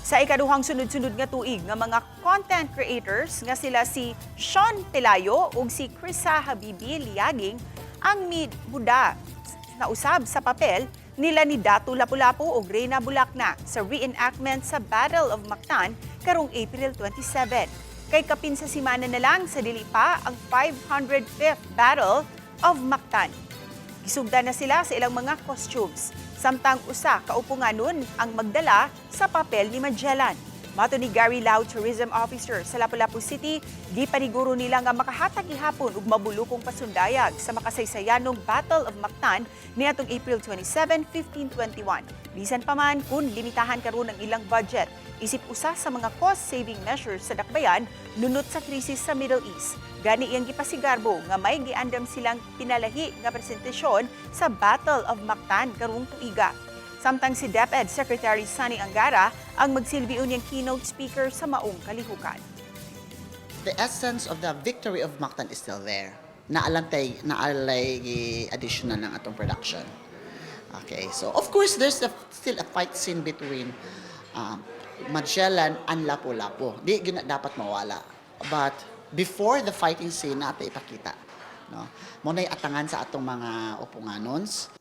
Sa ikaduhang sunod-sunod nga tuig nga mga content creators nga sila si Sean Pelayo ug si Krisa Habibi Liaging ang mibuda na usab sa papel nila ni Datu Lapu-Lapu ug Reyna Bulakna sa reenactment sa Battle of Mactan karong April 27. Kay kapin sa simana na lang sa dili pa ang 505th Battle of Mactan. Gisugda na sila sa ilang mga costumes. Samtang usa ka uponganon ang magdala sa papel ni Magellan. Matod ni Gary Lau, Tourism Officer sa Lapu-Lapu City, gipaniguro nila nga makahatag gihapon og mabulukong pasundayag sa makasaysayanong Battle of Mactan niadtong April 27, 1521. Bisan pa man kung limitahan karon ang ilang budget, isip usa sa mga cost-saving measures sa dakbayan nunot sa krisis sa Middle East. Gani iyang gipasigarbo nga may giandam silang pinalahi nga presentasyon sa Battle of Mactan karong tuiga. Samtang si DepEd Secretary Sonny Angara ang magsilbi unyang keynote speaker sa maong kalihukan. The essence of the victory of Mactan is still there. Naalantay, naalay additional ng atong production. Okay, so of course there's still a fight scene between Magellan and Lapu-Lapu. Di gyud na dapat mawala. But before the fighting scene, natin ipakita. No? Mao na'y atangan sa atong mga uponganons.